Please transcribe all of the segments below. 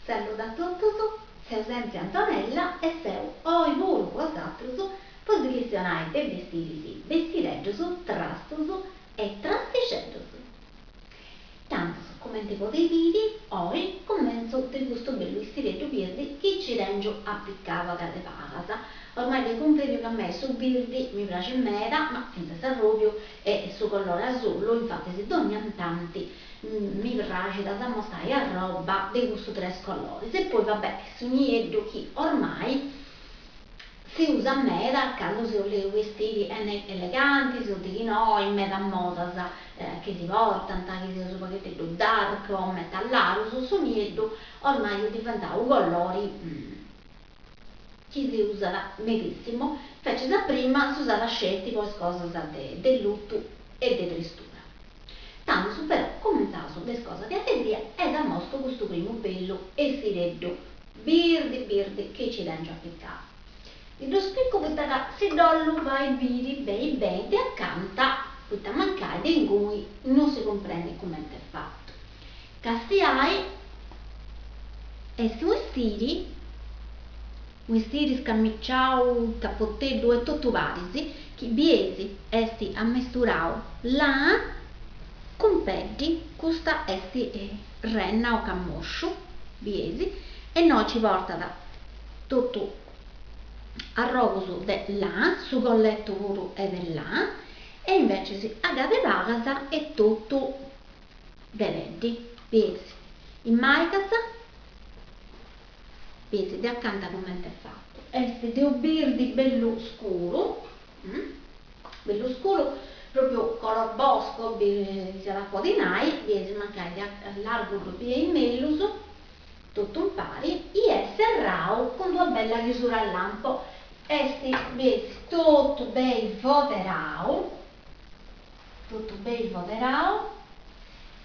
Salludu a totus, seu sempri Antonella e seu oi puru cun bosatrus po si chistionai de bestiris, bestireddus, trastus e trastixeddus. Tandus, cumenti podeis biri, oi cumentzu de custu bellu 'istireddu birdi chi ci tengiu apicau a cad'e palas. Ormai dd'eis cumprendiu ca a mei su birdi mi praxit meda, ma fintzas s'arrubiu e su colori asullu, infatis dogna tanti mi praxit a s'amostai arroba de custus tres coloris. E poi va bè su nieddu chi ormai Si usat meda candu si 'oleus bestiri elegantis o deghinò in meda modas chi si portant, chi siat unu pagheddeddu dark o metallarus, su nieddu ormai est diventau u' colori chi si usat medissimu, invecias a prima si usat sceti po is cosas de lutu e de tristura. Tandus però cumentzaus de is cosas de allegria e s'amostu custu primu bellu 'estireddu Birdi birdi chi ci tengiu apicau. Si ddu spricu poita ca si dd'ollu fai biri beni beni de acanta, poita mancai de inguni no si cumprendit cumenti est fatu. Castiai est unu 'estiri, unu 'estiri scamiciau, capoteddu e totu paris, chi bieis est ammesturau lana cun peddi, custa est renna o camosciu, bieis, e innoi ci portat totu arrogus de lana, su colletu puru est de lana, e invecis a cad'e palas est totu de peddi, bieis, is maigas, bieis de acanta cumenti est fatu, est de unu birdi bellu scuru Bellu scuru, propriu color bosco si iat a podi nai, bieis mancai de a largu ddu bieis mellus, totu impari, i est serrau cun d'una bella chisura a lampo, est bieis totu beni foderau, totu beni foderau,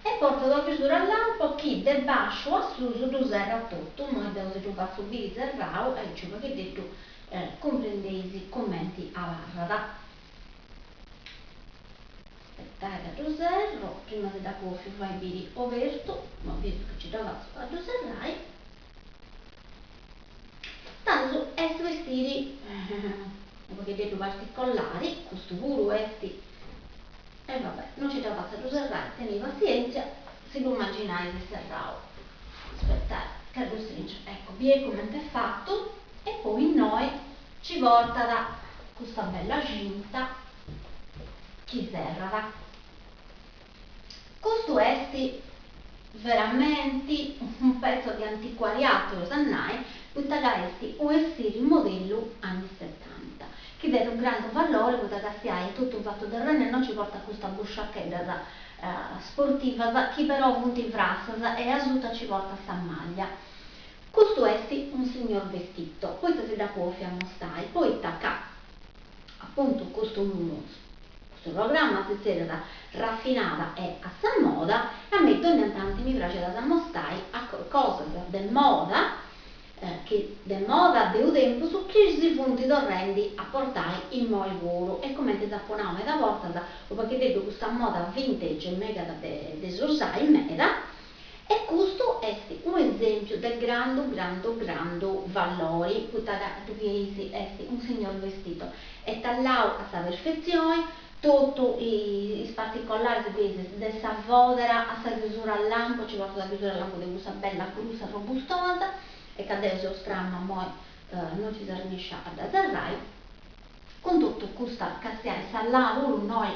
e portat una chisura a lampo chi de basciu a susu ddu serrat totu, immoi deu si ddu fatzu biri serrau, aici u' pagheddeddu Cumprendeis cumenti abarrat. Aspettai ca ddu serru, prima si dd'apu 'ofiu fai biri obertu, ma biu chi nci dda fatzu a ddu serrai. Tandus est u' 'estiri u' pagheddeddu particolari, custu puru est, e va bè, no nci dda fatzu a ddu serrai, tenei passientzia, si ddu immaginais serrau. Aspettai ca ddu stringiu, ecco, biei cumenti est fatu. E poi innoi ci portat custa bella cinta chi serrat. Custu est veramenti un pezzo di antiquariato, eus a nai, poita ca est u' 'estiri modellu anni setanta, chi tenit unu grandu valori poita castiai est totu fatu de renna e innoi ci portat custas busciacheddas sportivas chi però funt frassas e asuta ci portat sa maglia. Custu est un signor vestito, poita si dd'apu 'ofiu ammostai, poita ca apuntu custu custu programma si zerriat Raffinada e a sa moda e a mei dogna tanti mi praxit a s'ammostai cosas de moda chi de moda de u tempus chi si funt torrendi a portai immoi puru e cumenti s'apu nau meda bortas u' pagheddeddu custa moda vintage megat de s'usai meda E custu est unu esempiu de grandu grandu grandu valori, poita ca ddu bieis est un signor vestito, est tallau a sa perfetzioni, totu is particolaris bieis de sa fodera a sa chiusura a lampu, ci portat sa chiusura a lampu de cussa bella grussa robustosa, e ca deu seu stramma immoi no nci seu arrennescia a dda serrai, Cun totu custa castiai sa lana puru innoi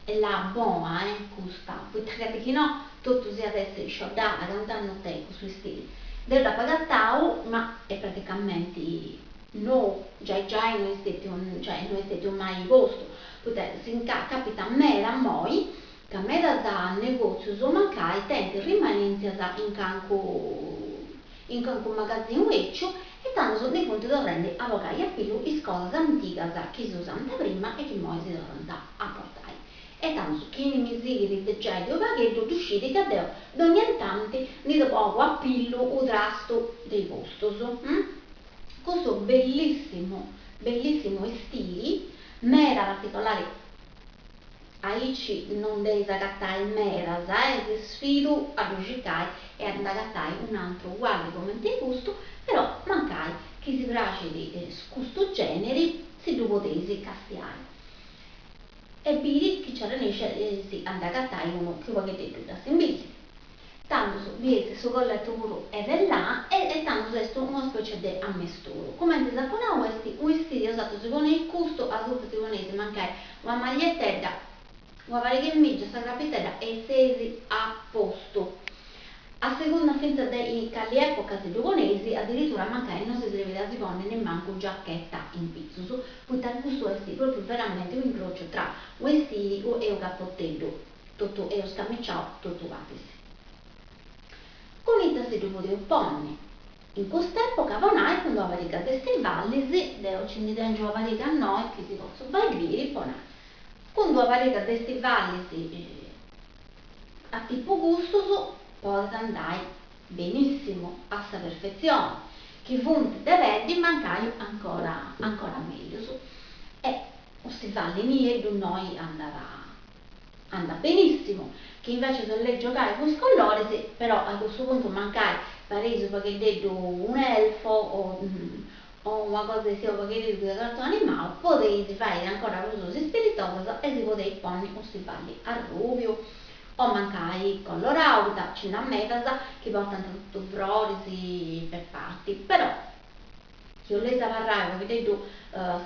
est lana bona eh custa, poita ca dichinò totu s'iat essi scioddada cant'annu tenit custu 'estiri. Deu dd'apu agatau ma est praticamenti nou, giai giai no est stetiu cioè no est stetiu mai postu, poita si capitat meda immoi ca medas negotzius mancai tenint rimanentzias in cancu in cancu magazinu 'eciu e tandus ndi funt torrendi a bogai a pillu is cosas antigas chi si usant prima e chi immoi si torrant a portai. E tandus chini mi sighit de giai de u' pagheddu ddu scit ca deu dogna tanti ndi bogu a pillu u' trastu de custus. Custu bellissimu bellissimu 'estiri meda particolari. Aici no nd'eis agatai medas e si sfidu a ddu circai e a nd'agatai un'antru uguali cumenti custu, però mancai chi si praxit custu generi si ddu podeis castiai e biri chi nci arrennesceis a nd'agatai unu chi unu pagheddeddu dd'assimbillit. Tandus bieis su colletu puru est de là e tandus est una specie de ammesturu. Cumenti s'apu nau est unu 'estiri 'osatrus si poneis custu, asuba si poneis mancai una magliettedda, una pariga 'e mìgias, sa crapitedda e seis a postu. A segunda fintzas de in cali epoca si ddu poneis, adiritura mancai no si srebit a si ponni nemmancu giachetta in pitzus, poita custu est propriu veramenti un'incrociu tra unu 'estiri e unu capoteddu. Totu eus scamiciau totu paris. Cun ita si ddu podeus ponni? In cust'epoca po nai cun d'una pariga de stivallis, deu ci ndi tengiu una pariga innoi chi si potzu fai biri, po nai, cun d'una pariga de stivallis a tipu custus podit andai benissimu, a sa perfetzioni, chi funt de peddi mancai ancora ancora mellus. E u stivalli nieddu innoi andat Andat benissimu, chi invecias 'oleis giogai cun is colloris, però a cussu puntu mancai pareis u pagheddeddu un'elfo o o una cosa aici u pagheddeddu de cartoni animau, podeis fai ancora prus is spiritosas e si podeis ponni u stivalli arrubiu o mancai collorau, poita nci nd'at medas chi portant totu froris per parti, però Chi 'oleis abarrai u' pagheddeddu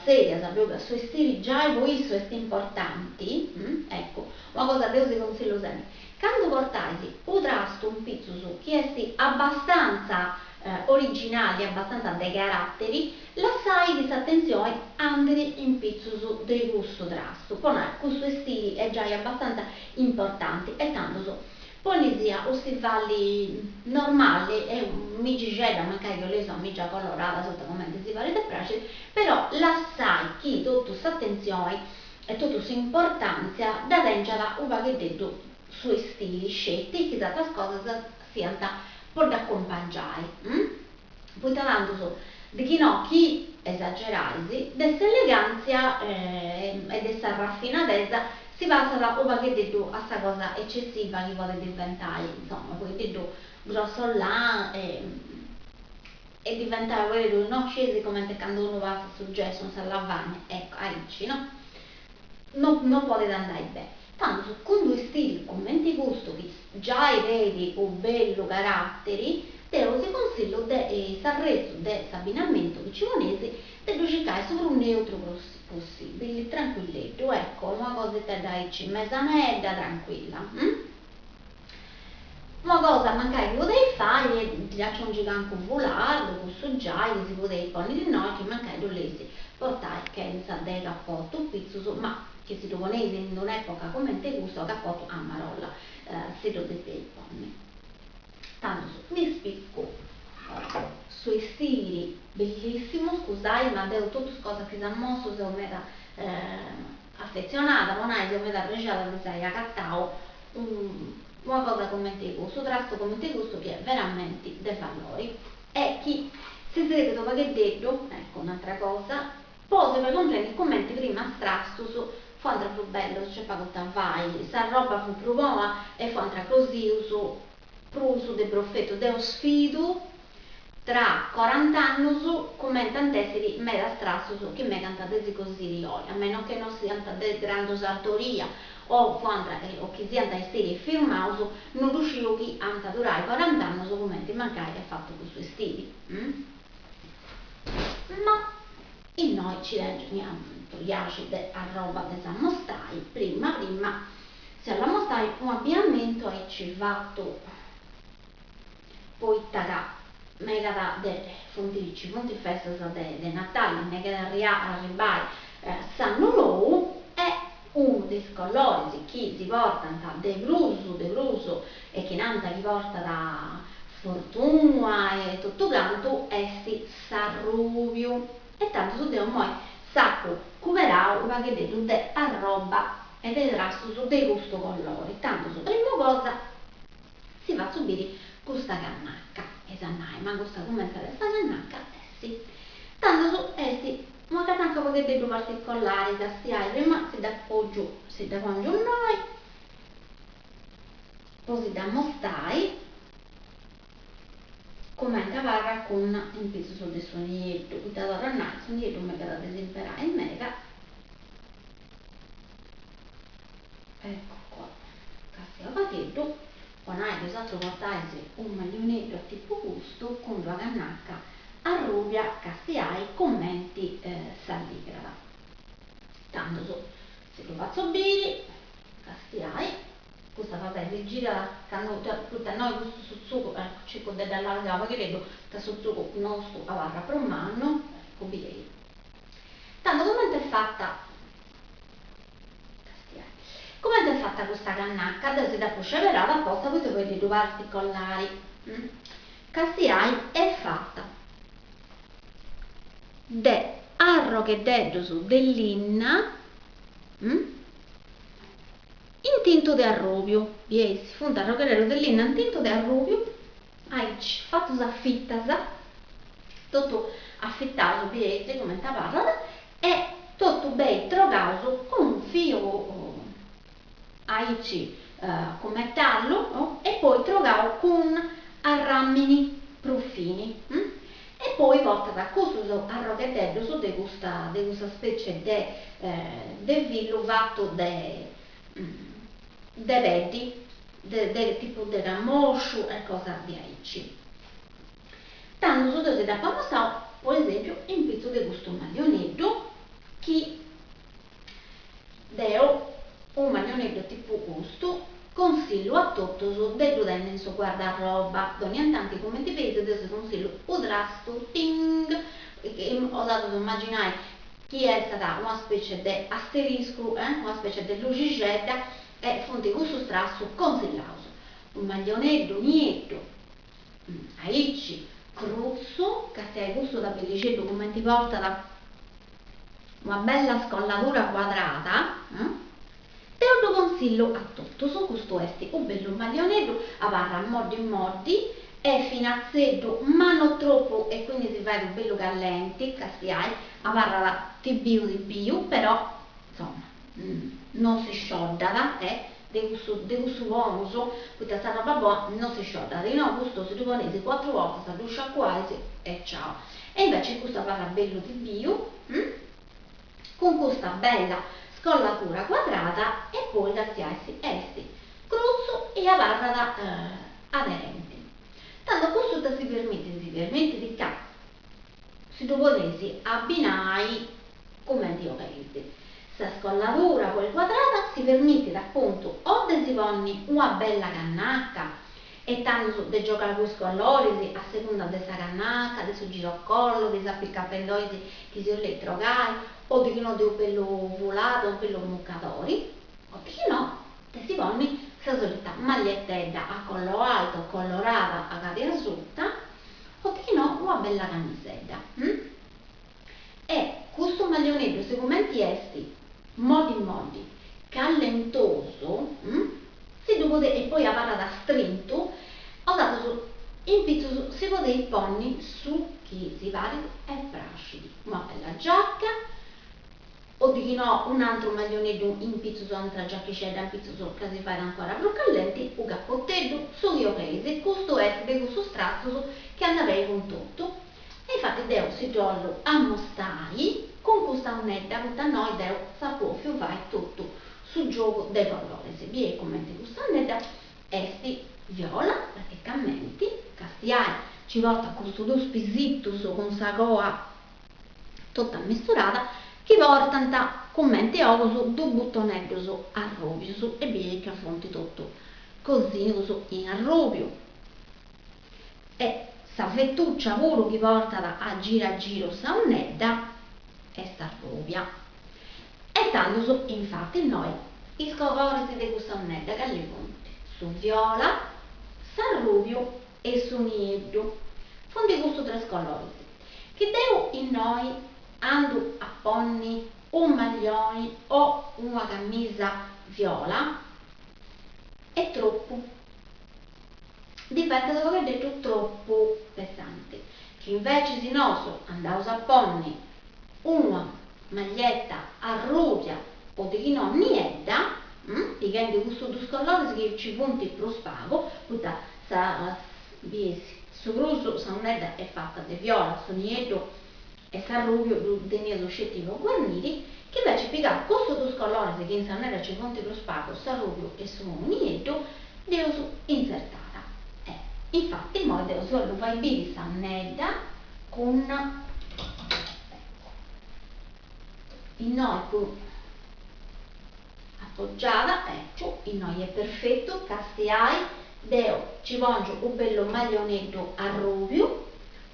serias, biu ca su 'estiri giai po issu est importanti, eccu, una cosa deu si consillu sempri, candu portais u' trastu in pitzus chi est abbastanza originali, abbastanza de caratteri, lassai chi s'atentzioni andit in pitzus de cussu trastu, po nai, cussu 'estiri est giai abbastanza importanti e tandus Ponisia u stivalli normali e migixedda, mancai chi 'oleis una migia colorada asuta cumenti si parit e praxit, però lassai chi totu s'atentzioni e totu s'importantzia dda tengiat u pagheddeddu su 'estiri sceti, chi is atras cosas siant po dd'acumpangiai, poita tandus de chi no chi esagerais de s'elegantzia e de sa rafinadesa si passat u pagheddeddu a sa cosa eccessiva chi podit diventai insoma u pagheddeddu grossolan e e diventai u pagheddeddu no scieis comente candu unu passat su gessu in sa lavagna, ecco aici no no no podit andai beni. Tandus cun d'u 'estiri cumenti custu chi giai tenit u bellu caratteri, deu si consillu de s'arrestu de s'abbinamentu chi ci poneis de ddu circai su prus neutru possibili, tranquilleddu, ecco, una cositedda aici mesanedda, tranquilla. Una cosa mancai chi podeis fai est ddi aciungi cancu foulard, cussu giai chi si podeis ponni innoi, chi mancai ddu 'oleis portai chentza de capotu in pitzus, ma chi si ddu poneis in d'un'epoca cumenti custa u capotu a marolla si ddu depeis ponni. Tandus mi spicu su 'estiri bellissimu, scusai ma deu totus is cosas chi s'ammostu seu meda affezionada, po nai seu meda prexada de s'ai agatau una cosa cumenti custu, trastu cumenti custu chi est veramenti de valori e chi si srebit u' pagheddeddu, ecco un'atra cosa, po si fai cumprendi cumenti prima is trastus fuant prus bellus, nc'est pagu ita fai, s'arroba fut prus bona e fuant cosius prus de profetu, deu sfidu tra corant'annus cumenti ant essiri medas trastus chi megant de si cosiri oi, a meno che no siant de grandu sartoria o fuant o chi siant estiris firmaus, no ddu sciu chi ant a durai corant'annus cumenti mancai est fatu custu estiri. Ma innoi ci tengiu un'axi de arroba de s'ammostai, prima prima si 'ollu ammostai unu abbiamentu aici fatu poita ca megat de funt ci funt festas de de Natali, megat a arribbai s'annu nou e unu de is colloris chi si portant de prus de prus e chi nant chi portat fortuna e totu cantu est s'arrubiu e tandus deu immoi s'apu cuberau u' pagheddeddu de arroba e de trastus de custu collori, tandus primu cosa Si fatzu biri custa cannacca, eis a nai, ma custa cumenzat de sa cannacca, essi. Tandus est. Una cannaca u' pagheddeddu particolari, castiai, prima si dda pòngiu si dda pòngiu innoi po si dda ammostai cumenti abarrat cun in pitzus de su nieddu, poita torru a nai, su nieddu megat de s'imperai meda, eccu qua, castiai u' pagheddu, Po nai bosatrus portais unu maglioneddu a tipu custu cun d'una cannaca arrubia castiai cumenti s'alligrat. Tandus si ddu fatzu biri, castiai, custa va bè si girat candu poita innoi custu su tzugu, eccu circu de dd'allargai u' pagheddeddu ca su tzugu nostu abarrat prus mannu, eccu biei. Tandu cumenti est fata Castiai. Cumenti est fata custa cannaca, deu si dd'apu sceberada aposta poita u' pagheddu particolari. Castiai est fata de arrogheddeddus de linna intintu de arrubiu, bieis, funt arrogheddedus de linna intintu de arrubiu, aici, fatus a fitas, totu afitaus, bieis cumenti abarrat, e totu beni trogaus cun fiu aici cun metallu e poi trogau cun arramini prus fini e poi portat custus arrogheddeddus de custa de custa specie de de fillu fatu de de peddi de de tipu de camosciu e cosa diaici. Tandus deu si dd'apu amostau, po esempiu, in pitzu de custu maglioneddu chi deu, unu maglioneddu tipu custu, consillu a totus de ddu tenni in su guardarroba, dònnia tanti cumenti bieis deu si consillu u' trastu, ting, 'osatrus immaginai chi essat una specie de asteriscu, una specie de luxixedda e funt cussus trastus consillaus, unu maglioneddu nieddu Aici, crutzu, castiai custu ita bellixeddu cumenti portat una bella scolladura cuadrada, deu ddu consillu a totus, custu est u' bellu maglioneddu, abarrat moddi moddi, est finatzeddu ma no tropu e quindi si fait u' bellu callenti, castiai, abarrat tibiu tibiu, però, insoma, non si scioddat e de cussu de cussu bonus, poita sa roba bona non si scioddat, chi no custu si ddu poneis cuatru bortas ddu sciacuais e ciao. E inveci custu abarrat bellu tibiu, cun custa bella scolladura cuadrada e poi castiai est crutzu e abarrat aderenti. Tando custu ita si permitit, si permitit ca si ddu podeis abbinai cumenti 'oleis. Sa scolladura poi cuadrada si permitit apuntu o de si ponni una bella cannaca e tandus de giogai cun is coloris a segunda de sa cannaca, de su girocollo, de is apicapendòis chi si 'oleis trogai o de chi no de unu bellu fuladu o bellu mucadori o de chi no de si ponni sa solita magliettedda a collo alto colorada a cadi asuta o de chi no una bella camisedda. E custu maglioneddu sigumenti est moddi moddi, callentosu, si ddu podeis, e poi abarrat strintu, 'osatrus in pitzus si podeis ponni su chi si parit e praxit, una bella giacca, o de chi no un'antru maglioneddu in pitzus, un'antra giachixedda in pitzus ca si fait ancora prus callenti, u' capoteddu, su chi 'oleis, custu est de cussus trastus chi andat beni cun totu. E infati deu si ddu 'ollu ammostai cun custa 'unnedda, poita innoi deu s'apu 'ofiu fai totu su giogu de coloris. Biei cumenti custa 'unnedda est viola praticamenti, castiai, ci portat custus dus pisitus cun sa coa totu ammisturada, chi portant cumenti ogus dus butoneddus arrubius e biei ca funt totu cosius in arrubiu. E sa fetuccia puru chi portat a giru a giru sa 'unnedda est arrubia. E tandus, infati, innoi is coloris de custa 'unnedda cali funt? Su viola, s'arrubiu e su nieddu. Funt custus tres coloris. Chi deu innoi andu a ponni u' maglioni o una camisa viola est tropu. Diventat unu pagheddeddu tropu pesanti, chi invecis nosu andaus a ponni. Una maglietta arrubia o deghinò niedda, pighendi custus dus colores chi ci funt prus pagu, poita sa bieis su prus sa 'unnedda est fata de viola, su nieddu e s'arrubiu ddu teneus sceti po guarniri, chi invece pigaus custus dus colores chi in sa 'unnedda ci funt prus pagu, s'arrubiu e su nieddu, dd'eus intzertada. E infati immoi deu si 'ollu fai biri sa 'unnedda cun innoi cun appoggiada, eccu, innoi est perfettu, castiai, deu ci pongiu u bellu maglioneddu arrubiu,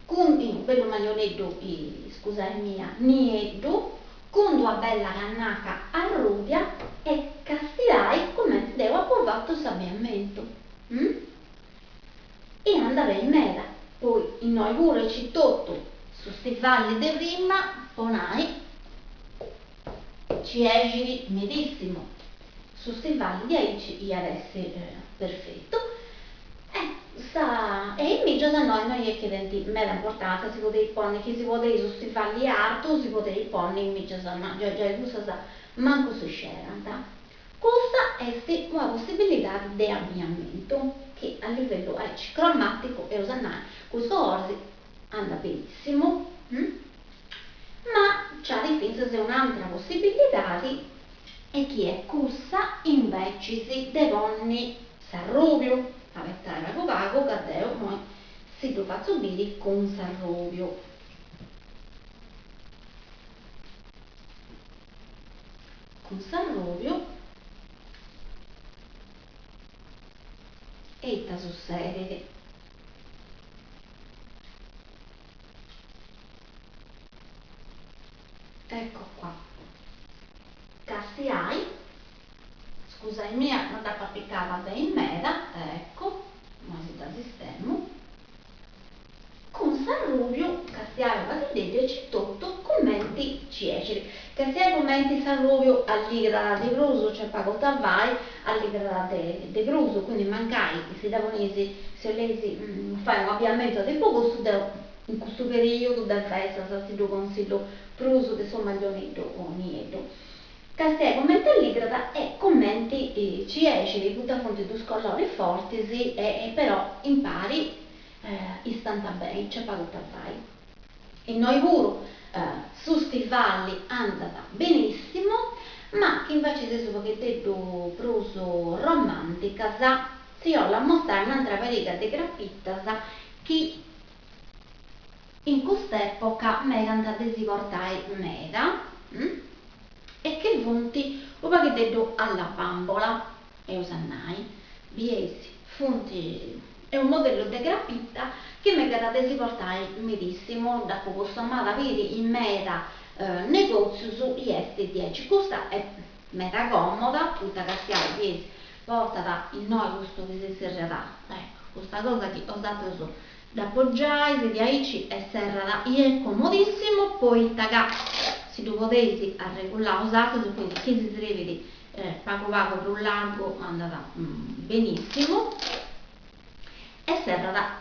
cun u bellu maglioneddu, scusai mia, nieddu, cun d'una bella cannaca arrubia e castiai cumenti deu apu fatu s'abbiamentu. E andat beni meda. Poi innoi puru aici totu su stivalli de prima, po nai, ci 'exit medissimu. Su stivalli de aici iat essi perfetu. E sa e is mìgias innoi no est chi tenint meda importantzia, si podit ponni, chi si podeis su stivalli artu si podit ponni is mìgias, ma giai giai cussas mancu si scerant. Custa est una possibilidadi de abbiamentu chi a livellu aici cromaticu, eus a nai, cun is coloris andat benissimu, ma nc'at fintzas un'antra possibilidadi e chi est cussa invecis de ponni s'arrubiu, abetai pagu pagu ca deu imoi si ddu fatzu biri cun s'arrubiu. Cun s'arrubiu e ita sussedit? Ecco qua. Castiai, scusai mia no dd'apu apicada beni meda, ecco, imoi si dda sistemu. Cun s'arrubiu castiai u' pagheddeddu aici totu cumenti ci 'exit. Castiai cumenti s'arrubiu alligrat de prus, nc'est pagu ita fai, alligrat de prus, quindi mancai si dda poneis, si 'oleis fai unu abbiamentu a tipu custu, deu in custu periodu de festas si ddu consillu prus de su maglioneddu nieddu. Castiai cumenti alligrat e cumenti ci 'exit, poita funt dus coloris fortis e però impari istant beni, nc'est pagu ita fai. Innoi puru su stivalli andat benissimu, ma chi invece seis u' pagheddeddu prus romanticas, si 'ollu ammostai un'antra pariga de crapitas chi In cust'epoca megant de si portai meda e chi funt u' pagheddeddu alla bambola, eus a nai, bieis, funt, est unu modellu de crapita chi megat de si portai medissimu, dd'apu costumada biri in meda negotzius i est diaici, custa est meda comoda, poita castiai, bieis, portat innoi custu chi si zerriat, ecco, custa cosa chi 'osatrus Dd'apogiais diaici e serrat i est comodissimu poita ca si ddu podeis arregulai 'osatrus, quindi chi si srebit pagu pagu prus largu andat benissimu e serrat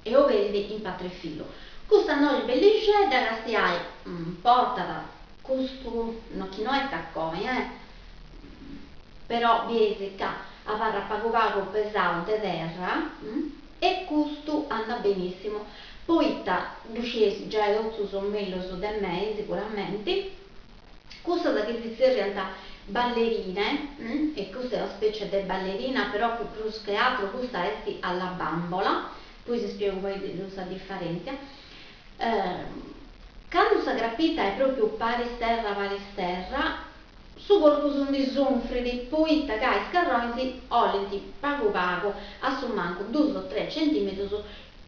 e oberit in patrifilu. Custa innoi est bellixedda, castiai, portat custu, no chi no est taconi eh, però bieis ca abarrat pagu pagu pesau de terra E custu andat benissimu, poita ddu scieis giai totus mellus de mei siguramenti, cussas chi si tzerriant ballerine, e custa est una specie de ballerina, però prus che atru custa est alla bambola, poi si spiegu poi sa differentzia, candu sa crapita est propriu paris terra paris terra, Su corpus ndi sunfrit poita ca is carronis 'olint pagu pagu, a su mancu dus o tres centimetrus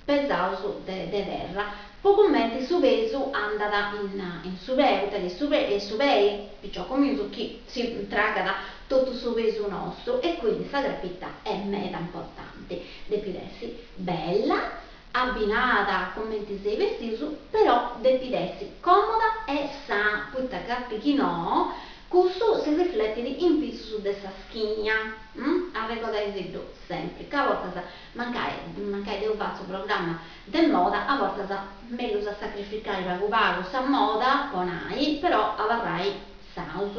pesaus de terra, po cumenti su pesu andat in su pei, poita chi su est su pei, piciocus mius, chi si tragat totu su pesu nostru e quindi sa crapita est meda importanti, depit essi bella, abbinada cumenti seis bestius, però depit essi comoda e sana, poita ca chi no, custu si rifletit in pitzus de sa schina. Arregodaisiddu sempri, ca a bortas, mancai, mancai deu fatzu programma de moda, a bortas mellus a sacrificai pagu pagu sa moda, po nai, però abarrai sanus.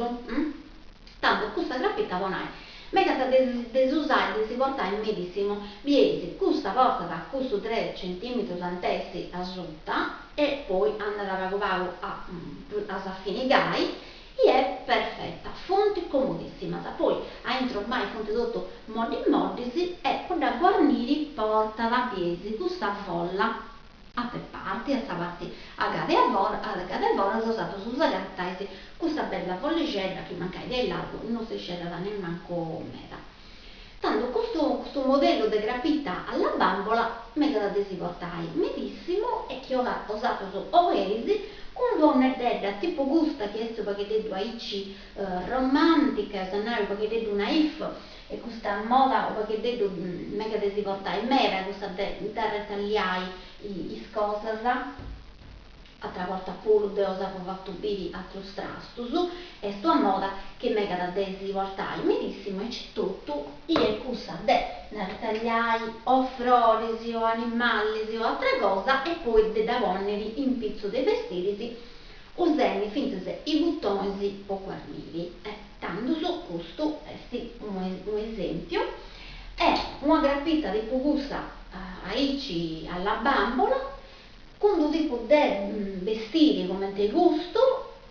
Tandu custa crapita po nai, megat de de s'usai de si portai medissimu, bieis, custa portat custu tres centimetrus antessi asuta e poi andat pagu pagu a a s'afinigai i est perfetta, funt comodissimas, poi aintru ormai funt totu moddis moddis e po dda guarniri portat, bieis, custa folla a pe parti, a sa parti a gade a fora, a gade foras bosatrus s'agatais custa bella follixedda chi mancai de illargu no si scedat nemmancu meda. Tandu custu custu modellu de crapita alla bambola megat de si portai medissimu e chi 'osatrus 'oleis cun d'una 'uneddedda tipu custa chi est u' pagheddeddu aici romantica, eus a nai u' pagheddeddu naif, E custa moda u' pagheddeddu megat de si portai meda, custa de dd'arretalliai is cosas, atra borta puru deu s'apu fatu biri atrus trastus, est una moda chi megat de si portai medissimu aici totu, i est cussa de nd'arretalliai o froris o animalis o atra cosa e poi de dda ponniri in pitzu de is bestiris usendi fintzas is butonis po guarniri. E tandus custu est unu esempiu. E una crapita tipu cussa aici alla bambola, cun d'u tipu de bestiri cumenti custu,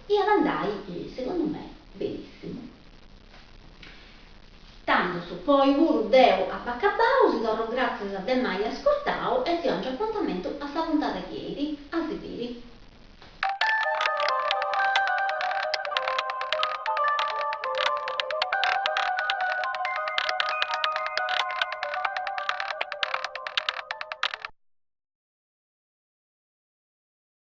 iat andai segundu me benissimu. Tandus po oi puru deu apu acabau, si torru gratzias de m'ai ascurtau e si 'ongiu apuntamentu a sa puntada chi 'enit. A si biri.